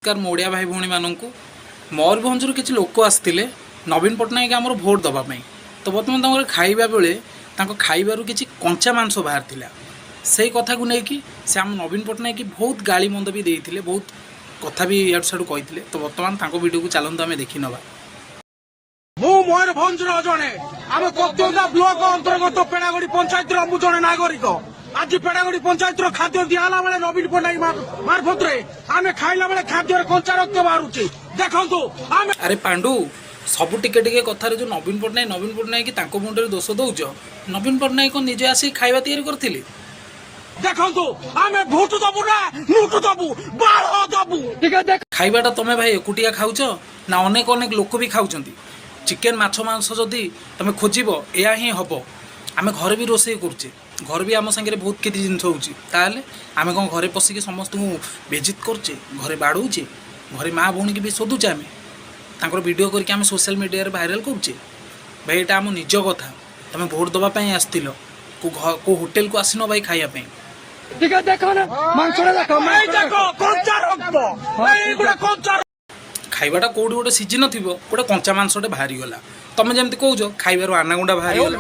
ନମସ୍କାର ମୋ ଓଡ଼ିଆ ଭାଇ ଭଉଣୀମାନଙ୍କୁ। ମୟୂରଭଞ୍ଜରୁ କିଛି ଲୋକ ଆସିଥିଲେ ନବୀନ ପଟ୍ଟନାୟକ ଆମର ଭୋଟ ଦେବା ପାଇଁ। ତ ବର୍ତ୍ତମାନ ତାଙ୍କର ଖାଇବା ବେଳେ ତାଙ୍କ ଖାଇବାରୁ କିଛି କଞ୍ଚା ମାଂସ ବାହାରିଥିଲା। ସେଇ କଥାକୁ ନେଇକି ସେ ଆମ ନବୀନ ପଟ୍ଟନାୟକ ବହୁତ ଗାଳି ମନ୍ଦ ବି ଦେଇଥିଲେ, ବହୁତ କଥା ବି ଇଆଡ଼ୁ ସିଆଡ଼ୁ କହିଥିଲେ। ତ ବର୍ତ୍ତମାନ ତାଙ୍କ ଭିଡ଼ିଓକୁ ଚାଲନ୍ତୁ ଆମେ ଦେଖିନେବା। ମୁଁ ମୟୂରଭଞ୍ଜର ଜଣେ, ଆମ କତୁରଦା ବ୍ଲକ ଅନ୍ତର୍ଗତ ପେଡ଼ାଗଡ଼ି ପଞ୍ଚାୟତର ମୁଁ ଜଣେ ନାଗରିକ। ଆଜି ପେଡ଼ାଗଡ଼ି ପଞ୍ଚାୟତର ଖାଦ୍ୟ ଦିଆହେଲା ବେଳେ ନବୀନ ପଟ୍ଟନାୟକ ମାର୍ଫତରେ ଆମେ ଖାଇଲା ବେଳେ ଖାଦ୍ୟରେ କଞ୍ଚା ରକ୍ତ ବାହାରୁଛି। ଦେଖନ୍ତୁ ଆମେ ଆରେ ପାଣ୍ଡୁ, ସବୁ ଟିକେ ଟିକେ କଥାରେ ଯେଉଁ ନବୀନ ପଟ୍ଟନାୟକ, ନବୀନ ପଟ୍ଟନାୟକ ତାଙ୍କ ମୁଣ୍ଡରେ ଦୋଷ ଦେଉଛ, ନବୀନ ପଟ୍ଟନାୟକ କଣ ନିଜେ ଆସିକି ଖାଇବା ତିଆରି କରିଥିଲେ? ଦେଖନ୍ତୁ, ଆମେ ଭୋଟ ଦବୁ ନା ନୋଟ ଦବୁ, ବାଳ ଦବୁ। ଖାଇବାଟା ତମେ ଭାଇ ଏକୁଟିଆ ଖାଉଛ ନା ଅନେକ ଅନେକ ଲୋକ ବି ଖାଉଛନ୍ତି? ଚିକେନ୍, ମାଛ, ମାଂସ ଯଦି ତମେ ଖୋଜିବ, ଏହା ହିଁ ହେବ। ଆମେ ଘରେ ବି ରୋଷେଇ କରୁଛେ, ଘରେ ବି ଆମ ସାଙ୍ଗରେ ବହୁତ କିଛି ଜିନିଷ ହେଉଛି। ତାହେଲେ ଆମେ କ'ଣ ଘରେ ପଶିକି ସମସ୍ତଙ୍କୁ ବେଜିତ କରୁଛେ? ଘରେ ବାଡ଼ଉଛେ? ଘରେ ମା ଭଉଣୀକି ବି ଶୋଧୁଛେ? ଆମେ ତାଙ୍କର ଭିଡ଼ିଓ କରିକି ଆମେ ସୋସିଆଲ ମିଡ଼ିଆରେ ଭାଇରାଲ୍ କରୁଛେ? ଭାଇ, ଏଇଟା ଆମ ନିଜ କଥା। ତମେ ଭୋଟ ଦେବା ପାଇଁ ଆସିଥିଲ, କେଉଁ ହୋଟେଲକୁ ଆସିନ ଭାଇ ଖାଇବା ପାଇଁ। ଟିକେ ଦେଖ ନା, ମାଂସଟା ଦେଖ। ଏଇ ଦେଖ କଞ୍ଚା ରକ୍ତ, ଏଇଗୁଡ଼ା କଞ୍ଚା ଖାଇବାଟା କୋଉଠି ଗୋଟେ ସିଝି ନଥିବ, ଗୋଟେ କଞ୍ଚା ମାଂସଟେ ବାହାରିଗଲା। ତମେ ଯେମିତି କହୁଛ ଖାଇବାରୁ ଆନାଗୁଣ୍ଡା ବାହାରିଗଲା।